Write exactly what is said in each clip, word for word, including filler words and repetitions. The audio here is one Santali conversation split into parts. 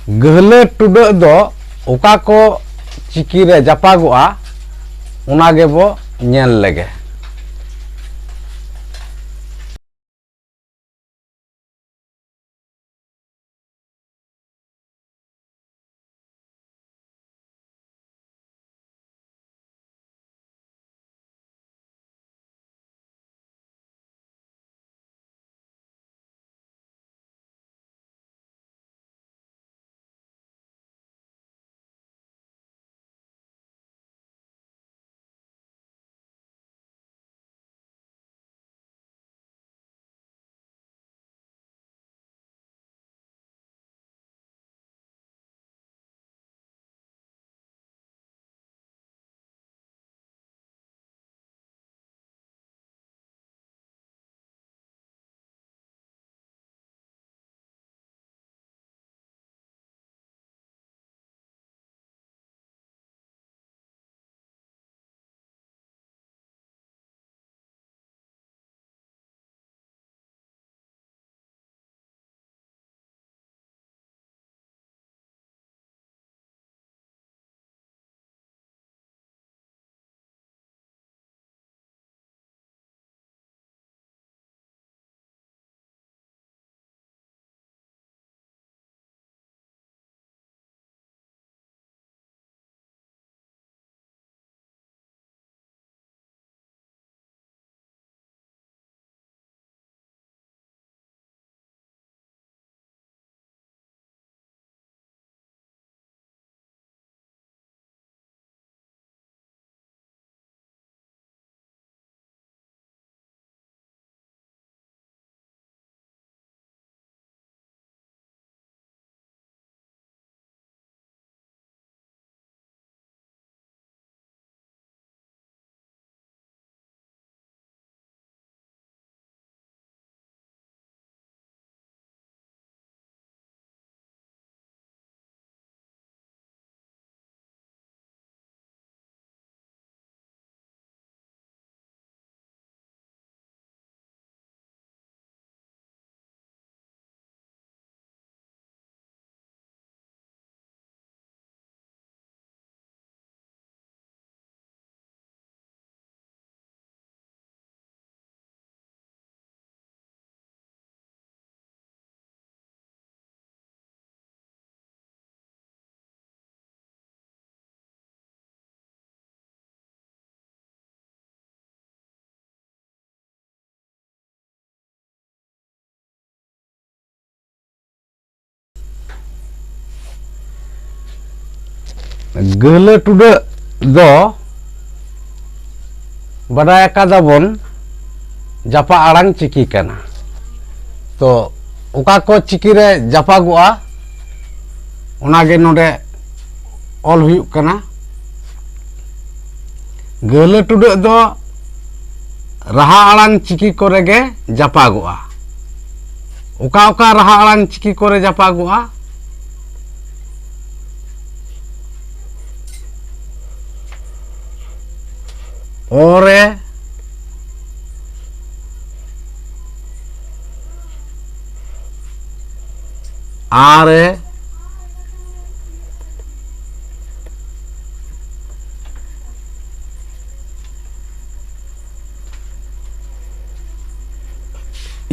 ᱜᱟᱹᱦᱞᱟᱹ ᱴᱩᱰᱟᱹᱜ ᱫᱚ ᱚᱠᱟ ᱠᱚ ᱪᱤᱠᱤ ᱨᱮ ᱡᱟᱯᱟᱜᱚᱜᱼᱟ, ᱚᱱᱟ ᱜᱮᱵᱚ ᱧᱮᱞ ᱞᱮᱜᱮ᱾ ᱜᱟᱹᱦᱞᱟᱹ ᱴᱩᱰᱟᱹᱜ ᱫᱚ ᱵᱟᱰᱟᱭ ᱟᱠᱟᱫᱟ ᱵᱚᱱ ᱡᱟᱯᱟᱜ ᱟᱲᱟᱝ ᱪᱤᱠᱤ ᱠᱟᱱᱟ᱾ ᱛᱚ ᱚᱠᱟ ᱠᱚ ᱪᱤᱠᱤ ᱨᱮ ᱡᱟᱯᱟᱜᱚᱜᱼᱟ, ᱚᱱᱟ ᱜᱮ ᱱᱚᱰᱮ ᱚᱞ ᱦᱩᱭᱩᱜ ᱠᱟᱱᱟ᱾ ᱜᱟᱹᱦᱞᱟᱹ ᱴᱩᱰᱟᱹᱜ ᱫᱚ ᱨᱟᱦᱟ ᱟᱲᱟᱝ ᱪᱤᱠᱤ ᱠᱚᱨᱮ ᱜᱮ ᱡᱟᱯᱟᱜᱚᱜᱼᱟ᱾ ᱚᱠᱟ ᱚᱠᱟ ᱨᱟᱦᱟ ᱟᱲᱟᱝ ᱪᱤᱠᱤ ᱠᱚᱨᱮ ᱡᱟᱯᱟᱜᱚᱜᱼᱟ? ᱚ ᱨᱮ, ᱟ ᱨᱮ,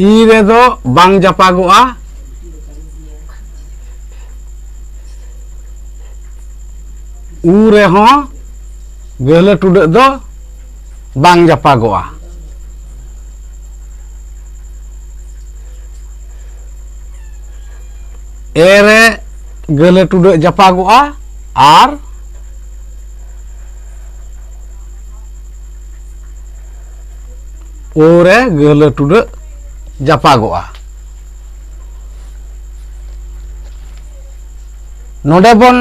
ᱤ ᱨᱮᱫᱚ ᱵᱟᱝ ᱡᱟᱯᱟᱜᱚᱜᱼᱟ᱾ ᱩ ᱨᱮᱦᱚᱸ ᱜᱟᱹᱦᱞᱟᱹ ᱴᱩᱰᱟᱹᱜ ᱫᱚ ᱵᱟᱝ ᱡᱟᱯᱟᱜᱚᱜᱼᱟ᱾ ᱮ ᱨᱮ ᱜᱟᱹᱦᱞᱟᱹ ᱴᱩᱰᱟᱹᱜ ᱡᱟᱯᱟᱜᱚᱜᱼᱟ ᱟᱨ ᱳ ᱨᱮ ᱜᱟᱹᱦᱞᱟᱹ ᱴᱩᱰᱟᱹᱜ ᱡᱟᱯᱟᱜᱚᱜᱼᱟ᱾ ᱱᱚᱰᱮ ᱵᱚᱱ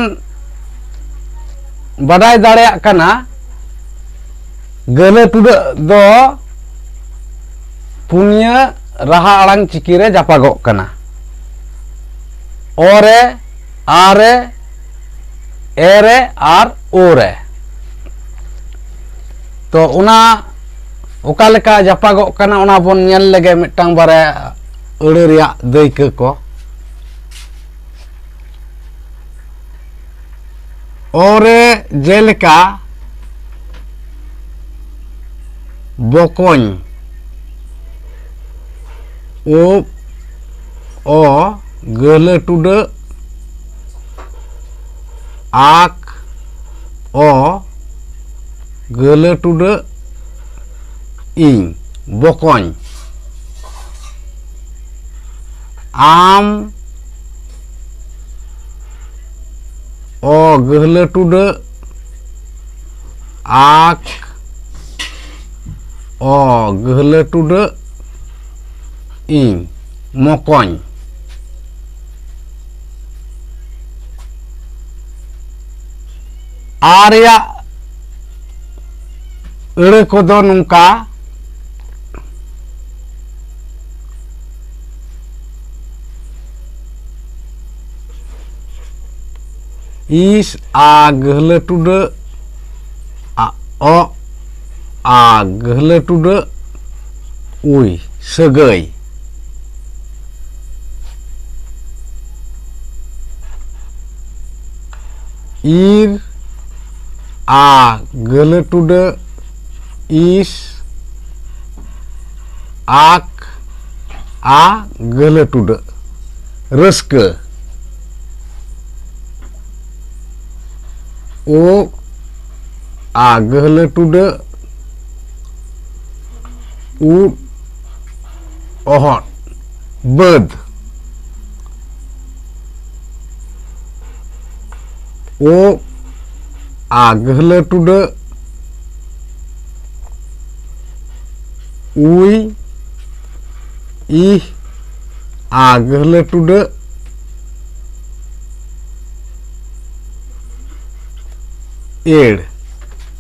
ᱵᱟᱰᱟᱭ ᱫᱟᱲᱮᱭᱟᱜ ᱠᱟᱱᱟ, ᱜᱟᱹᱦᱞᱟᱹ ᱴᱩᱰᱟᱹᱜ ᱫᱚ ᱯᱩᱱᱭᱟᱹ ᱨᱟᱦᱟ ᱟᱲᱟᱝ ᱪᱤᱠᱤ ᱨᱮ ᱡᱟᱯᱟᱜᱚᱜ ᱠᱟᱱᱟ᱾ ᱚ ᱨᱮ, ᱟ ᱨᱮ, ᱮ ᱨᱮ ᱟᱨ ᱳ ᱨᱮ᱾ ᱛᱚ ᱚᱱᱟ ᱚᱠᱟ ᱞᱮᱠᱟ ᱡᱟᱯᱟᱜᱚᱜ ᱠᱟᱱᱟ, ᱚᱱᱟ ᱵᱚᱱ ᱧᱮᱞ ᱞᱮᱜᱮ, ᱢᱤᱫᱴᱟᱝ ᱵᱟᱨᱭᱟ ᱟᱹᱲᱟᱹ ᱨᱮᱭᱟᱜ ᱫᱟᱹᱭᱠᱟᱹ ᱠᱚ᱾ ᱚ ᱨᱮ ᱡᱮᱞᱮᱠᱟ ᱵᱚᱠᱚᱧ, ᱩᱵ, ᱚ, ᱜᱟᱹᱦᱞᱟᱹ ᱴᱩᱰᱟᱹᱜ, ᱟᱠ, ᱚ, ᱜᱟᱹᱦᱞᱟᱹ ᱴᱩᱰᱟᱹᱜ, ᱤᱧ, ᱵᱚᱠᱚᱧ᱾ ᱟᱢ, ᱚ, ᱜᱟᱹᱦᱞᱟᱹ ᱴᱩᱰᱟᱹᱜ, ᱟᱠ, ᱚ ᱜᱟᱹᱦᱞᱟᱹ ᱴᱩᱰᱟᱹᱜ, ᱤᱧ, ᱢᱚᱠᱚᱧ᱾ ᱟ ᱨᱮᱭᱟᱜ ᱟᱹᱲᱟᱹ ᱠᱚᱫᱚ ᱱᱚᱝᱠᱟ: ᱤᱥ, ᱟ ᱜᱟᱹᱦᱞᱟᱹ ᱴᱩᱰᱟᱹᱜ, ᱟ, ᱚ, ᱟ ᱜᱟᱹᱦᱞᱟᱹ ᱴᱩᱰᱟᱹᱜ, ᱩᱭ, ᱥᱟᱹᱜᱟᱹᱭ᱾ ᱤᱨ, ᱟ ᱜᱟᱹᱦᱞᱟᱹ ᱴᱩᱰᱟᱹᱜ, ᱤᱥ, ᱟᱠ, ᱟ ᱜᱟᱹᱦᱞᱟᱹ ᱴᱩᱰᱟᱹᱜ, ᱨᱟᱹᱥᱠᱟᱹ᱾ ᱳ, ᱟ ᱜᱟᱹᱦᱞᱟᱹ ᱴᱩᱰᱟᱹᱜ, ᱩᱫ, ᱚᱦᱚᱫ, ᱵᱟᱹᱫᱽ᱾ ᱳ, ᱟ ᱜᱟᱹᱦᱞᱟᱹ ᱴᱩᱰᱟᱹᱜ, ᱩᱭ, ᱤᱦ, ᱟ ᱜᱟᱹᱦᱞᱟᱹ ᱴᱩᱰᱟᱹᱜ, ᱮᱲ,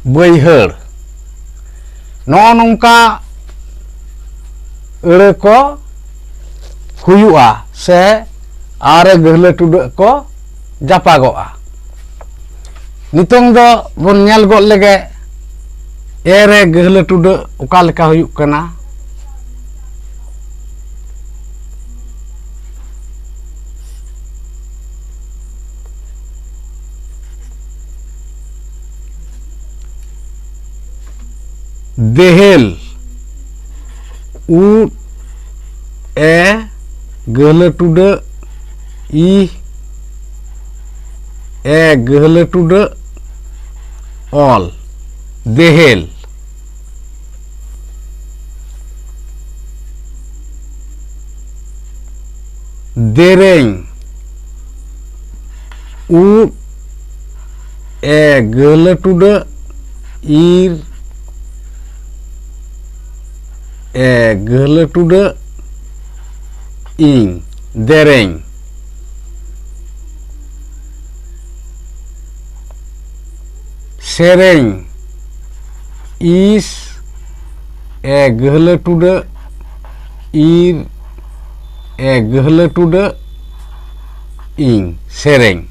ᱵᱟᱹᱭᱦᱟᱹᱲ᱾ ᱱᱚᱜᱼᱚ ᱱᱚᱝᱠᱟ ᱟᱹᱲᱟᱹ ᱠᱚ ᱦᱩᱭᱩᱜᱼᱟ ᱥᱮ ᱟ ᱨᱮ ᱜᱟᱹᱦᱞᱟᱹ ᱴᱩᱰᱟᱹᱜ ᱠᱚ ᱡᱟᱯᱟᱜᱚᱜᱼᱟ᱾ ᱱᱤᱛᱚᱝ ᱫᱚ ᱵᱚᱱ ᱧᱮᱞ ᱜᱚᱫ ᱞᱮᱜᱮ ᱮ ᱨᱮ ᱜᱟᱹᱦᱞᱟᱹ ᱴᱩᱰᱟᱹᱜ ᱚᱠᱟ ᱞᱮᱠᱟ ᱦᱩᱭᱩᱜ ᱠᱟᱱᱟ᱾ ᱫᱮᱦᱮᱞ, ᱩᱫ, ᱮ ᱜᱟᱹᱦᱞᱟᱹ ᱴᱩᱰᱟᱹᱜ, ᱤ ᱮ ᱜᱟᱹᱦᱞᱟᱹ ᱴᱩᱰᱟᱹᱜ, ᱚᱞ, ᱫᱮᱦᱮᱞ᱾ ᱫᱮᱨᱮᱧ, ᱩᱫ, ᱮ ᱜᱟᱹᱦᱞᱟᱹ ᱴᱩᱰᱟᱹᱜ ᱤᱨ, ᱮ ᱜᱟᱹᱦᱞᱟᱹ ᱴᱩᱰᱟᱹᱜ ᱤᱧ, ᱫᱮᱨᱮᱧ᱾ ᱥᱮᱨᱮᱧ, ᱤᱥ ᱮ ᱜᱟᱹᱦᱞᱟᱹ ᱴᱩᱰᱟᱹᱜ ᱤᱨ, ᱮ ᱜᱟᱹᱦᱞᱟᱹ ᱴᱩᱰᱟᱹᱜ ᱤᱧ, ᱥᱮᱨᱮᱧ᱾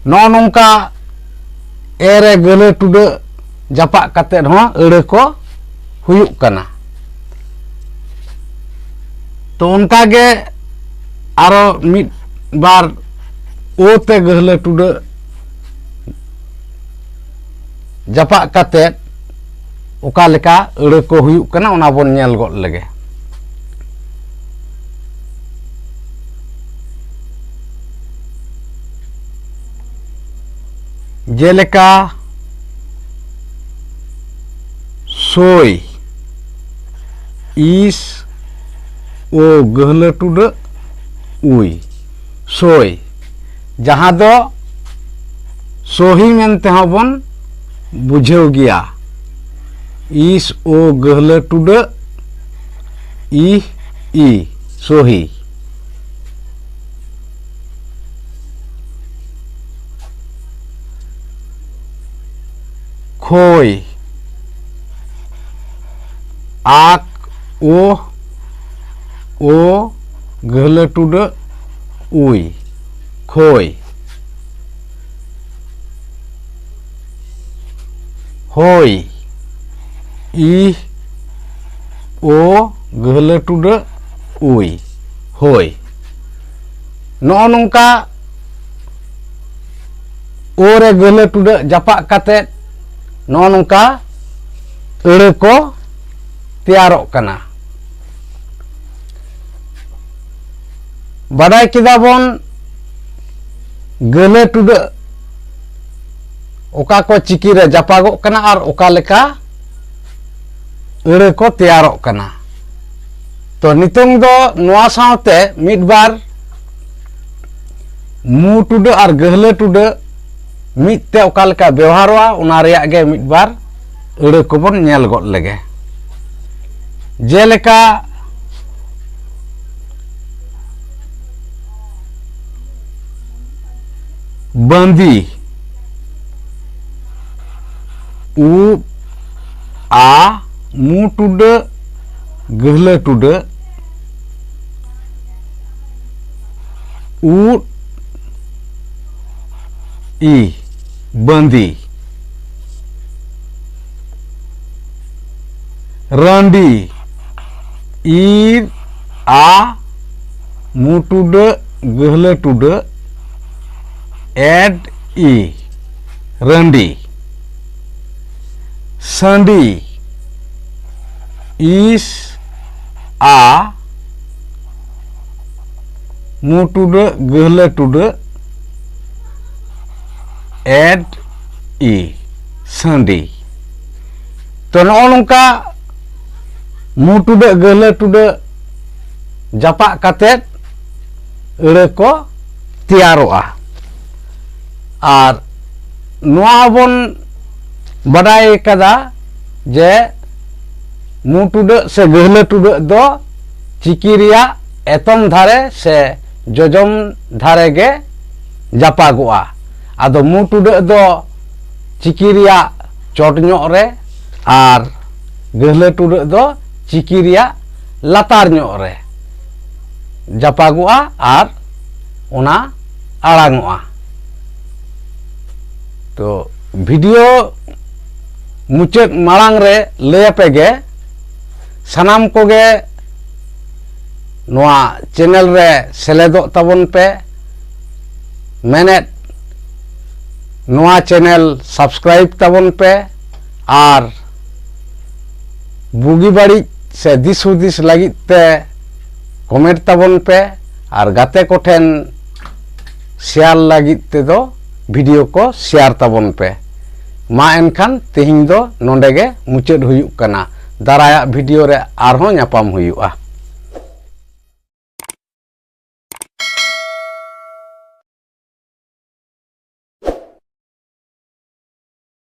ᱱᱚᱜᱼᱚ ᱱᱚᱝᱠᱟ ᱮ ᱨᱮ ᱜᱟᱹᱦᱞᱟᱹ ᱴᱩᱰᱟᱹᱜ ᱡᱟᱯᱟᱜ ᱠᱟᱛᱮᱫ ᱦᱚᱸ ᱟᱹᱲᱟᱹ ᱠᱚ ᱦᱩᱭᱩᱜ ᱠᱟᱱᱟ᱾ ᱛᱚ ᱚᱱᱠᱟ ᱜᱮ ᱟᱨᱚ ᱢᱤᱫ ᱵᱟᱨ ᱳ ᱛᱮ ᱜᱟᱹᱦᱞᱟᱹ ᱴᱩᱰᱟᱹᱜ ᱡᱟᱯᱟᱜ ᱠᱟᱛᱮᱫ ᱚᱠᱟ ᱞᱮᱠᱟ ᱟᱹᱲᱟᱹ ᱠᱚ ᱦᱩᱭᱩᱜ ᱠᱟᱱᱟ, ᱚᱱᱟ ᱵᱚᱱ ᱧᱮᱞ ᱜᱚᱫ ᱞᱮᱜᱮ᱾ ᱡᱮᱞᱮᱠᱟ, ᱥᱳᱭ, ᱤᱥ ᱳ ᱜᱟᱹᱦᱞᱟᱹ ᱴᱩᱰᱟᱹᱜ ᱩᱭ, ᱥᱳᱭ, ᱡᱟᱦᱟᱸ ᱫᱚ ᱥᱳᱦᱤ ᱢᱮᱱᱛᱮ ᱦᱚᱸ ᱵᱚᱱ ᱵᱩᱡᱷᱟᱹᱣ ᱜᱮᱭᱟ᱾ ᱤᱥ ᱳ ᱜᱟᱹᱦᱞᱟᱹ ᱴᱩᱰᱟᱹᱜ ᱤᱦ ᱤ, ᱥᱳᱦᱤ᱾ ᱠᱷᱳᱭ, ᱟᱠ ᱳᱦ ᱳ ᱜᱟᱹᱦᱞᱟᱹ ᱴᱩᱰᱟᱹᱜ ᱩᱭ, ᱠᱷᱳᱭ᱾ ᱦᱳᱭ, ᱤᱦ ᱳ ᱜᱟᱹᱦᱞᱟᱹ ᱴᱩᱰᱟᱹᱜ ᱩᱭ, ᱦᱳᱭ᱾ ᱱᱚᱜᱼᱚ ᱱᱚᱝᱠᱟ ᱳ ᱨᱮ ᱜᱟᱹᱦᱞᱟᱹ ᱴᱩᱰᱟᱹᱜ ᱡᱟᱯᱟᱜ ᱠᱟᱛᱮᱫ ᱱᱚᱜᱼᱚ ᱱᱚᱝᱠᱟ ᱟᱹᱲᱟᱹ ᱠᱚ ᱛᱮᱭᱟᱨᱚᱜ ᱠᱟᱱᱟ᱾ ᱵᱟᱰᱟᱭ ᱠᱮᱫᱟ ᱵᱚᱱ ᱜᱟᱹᱦᱞᱟᱹ ᱴᱩᱰᱟᱹᱜ ᱚᱠᱟ ᱠᱚ ᱪᱤᱠᱤ ᱨᱮ ᱡᱟᱯᱟᱜᱚᱜ ᱠᱟᱱᱟ ᱟᱨ ᱚᱠᱟ ᱞᱮᱠᱟ ᱟᱹᱲᱟᱹ ᱠᱚ ᱛᱮᱭᱟᱨᱚᱜ ᱠᱟᱱᱟ᱾ ᱛᱚ ᱱᱤᱛᱚᱝ ᱫᱚ ᱱᱚᱣᱟ ᱥᱟᱶᱛᱮ ᱢᱤᱫ ᱵᱟᱨ ᱢᱩ ᱴᱩᱰᱟᱹᱜ ᱟᱨ ᱜᱟᱹᱦᱞᱟᱹ ᱴᱩᱰᱟᱹᱜ ᱢᱤᱫ ᱛᱮ ᱚᱠᱟ ᱞᱮᱠᱟ ᱵᱮᱣᱦᱟᱨᱚᱜᱼᱟ, ᱚᱱᱟ ᱨᱮᱭᱟᱜ ᱜᱮ ᱢᱤᱫ ᱵᱟᱨ ᱟᱹᱲᱟᱹ ᱠᱚᱵᱚᱱ ᱧᱮᱞ ᱜᱚᱫ ᱞᱮᱜᱮ᱾ ᱡᱮᱞᱮᱠᱟ, ᱵᱟᱸᱫᱤ, ᱩ ᱟ ᱢᱩ ᱴᱩᱰᱟᱹᱜ ᱜᱟᱹᱦᱞᱟᱹ ᱴᱩᱰᱟᱹᱜ ᱩᱫ ᱤ, ᱵᱟᱸᱫᱤ᱾ ᱨᱟᱺᱰᱤ, ᱤᱨ ᱟ ᱢᱩ ᱴᱩᱰᱟᱹᱜ ᱜᱟᱹᱦᱞᱟᱹ ᱴᱩᱰᱟᱹᱜ ᱮᱰ ᱤ, ᱨᱟᱺᱰᱤ᱾ ᱥᱟᱺᱰᱤ, ᱤᱥ ᱟ ᱢᱩ ᱴᱩᱰᱟᱹᱜ ᱜᱟᱹᱦᱞᱟᱹ ᱴᱩᱰᱟᱹᱜ ᱮᱰ ᱤ, ᱥᱟᱺᱰᱤ᱾ ᱛᱚ, ᱱᱚᱜᱼᱚ ᱱᱚᱝᱠᱟ ᱢᱩ ᱴᱩᱰᱟᱹᱜ ᱜᱟᱹᱦᱞᱟᱹ ᱴᱩᱰᱟᱹᱜ ᱡᱟᱯᱟᱜ ᱠᱟᱛᱮᱫ ᱟᱹᱲᱟᱹ ᱠᱚ ᱛᱮᱭᱟᱨᱚᱜᱼᱟ᱾ ᱟᱨ ᱱᱚᱣᱟ ᱵᱚᱱ ᱵᱟᱰᱟᱭ ᱠᱟᱫᱟ ᱡᱮ ᱢᱩ ᱴᱩᱰᱟᱹᱜ ᱥᱮ ᱜᱟᱹᱦᱞᱟᱹ ᱴᱩᱰᱟᱹᱜ ᱫᱚ ᱪᱤᱠᱤ ᱨᱮᱭᱟᱜ ᱮᱛᱚᱢ ᱫᱷᱟᱨᱮ ᱥᱮ ᱡᱚᱡᱚᱢ ᱫᱷᱟᱨᱮ ᱜᱮ ᱡᱟᱯᱟᱜᱚᱜᱼᱟ᱾ ᱟᱫᱚ ᱢᱩ ᱴᱩᱰᱟᱹᱜ ᱫᱚ ᱪᱤᱠᱤ ᱨᱮᱭᱟᱜ ᱪᱚᱴ ᱧᱚᱜ ᱨᱮ ᱟᱨ ᱜᱟᱹᱦᱞᱟᱹ ᱴᱩᱰᱟᱹᱜ ᱫᱚ ᱪᱤᱠᱤ ᱨᱮᱭᱟᱜ ᱞᱟᱛᱟᱨ ᱧᱚᱜ ᱨᱮ ᱡᱟᱯᱟᱜᱚᱜᱼᱟ ᱟᱨ ᱚᱱᱟ ᱟᱲᱟᱝᱚᱜᱼᱟ᱾ ᱛᱚ, ᱵᱷᱤᱰᱤᱭᱳ ᱢᱩᱪᱟᱹᱫ ᱢᱟᱲᱟᱝ ᱨᱮ ᱞᱟᱹᱭ ᱟᱯᱮ ᱜᱮ, ᱥᱟᱱᱟᱢ ᱠᱚᱜᱮ ᱱᱚᱣᱟ ᱪᱮᱱᱮᱞ ᱨᱮ ᱥᱮᱞᱮᱫᱚᱜ ᱛᱟᱵᱚᱱ ᱯᱮ᱾ ᱢᱮᱱᱮᱫ, ᱱᱚᱣᱟ ᱪᱮᱱᱮᱞ ᱥᱟᱵᱥᱠᱨᱟᱭᱤᱵ ᱛᱟᱵᱚᱱ ᱯᱮ ᱟᱨ ᱵᱩᱜᱤ ᱵᱟᱹᱲᱤᱡ ᱥᱮ ᱫᱤᱥ ᱦᱩᱫᱤᱥ ᱞᱟᱹᱜᱤᱫ ᱛᱮ ᱠᱚᱢᱮᱱᱴ ᱛᱟᱵᱚᱱ ᱯᱮ ᱟᱨ ᱜᱟᱛᱮ ᱠᱚᱴᱷᱮᱱ ᱥᱮᱭᱟᱨ ᱞᱟᱹᱜᱤᱫ ᱛᱮᱫᱚ ᱵᱷᱤᱰᱤᱭᱳ ᱠᱚ ᱥᱮᱭᱟᱨ ᱛᱟᱵᱚᱱ ᱯᱮ᱾ ᱢᱟ ᱮᱱᱠᱷᱟᱱ ᱛᱮᱦᱮᱧ ᱫᱚ ᱱᱚᱰᱮ ᱜᱮ ᱢᱩᱪᱟᱹᱫ ᱦᱩᱭᱩᱜ ᱠᱟᱱᱟ᱾ ᱫᱟᱨᱟᱭᱟᱜ ᱵᱷᱤᱰᱤᱭᱳ ᱨᱮ ᱟᱨᱦᱚᱸ ᱧᱟᱯᱟᱢ ᱦᱩᱭᱩᱜᱼᱟ᱾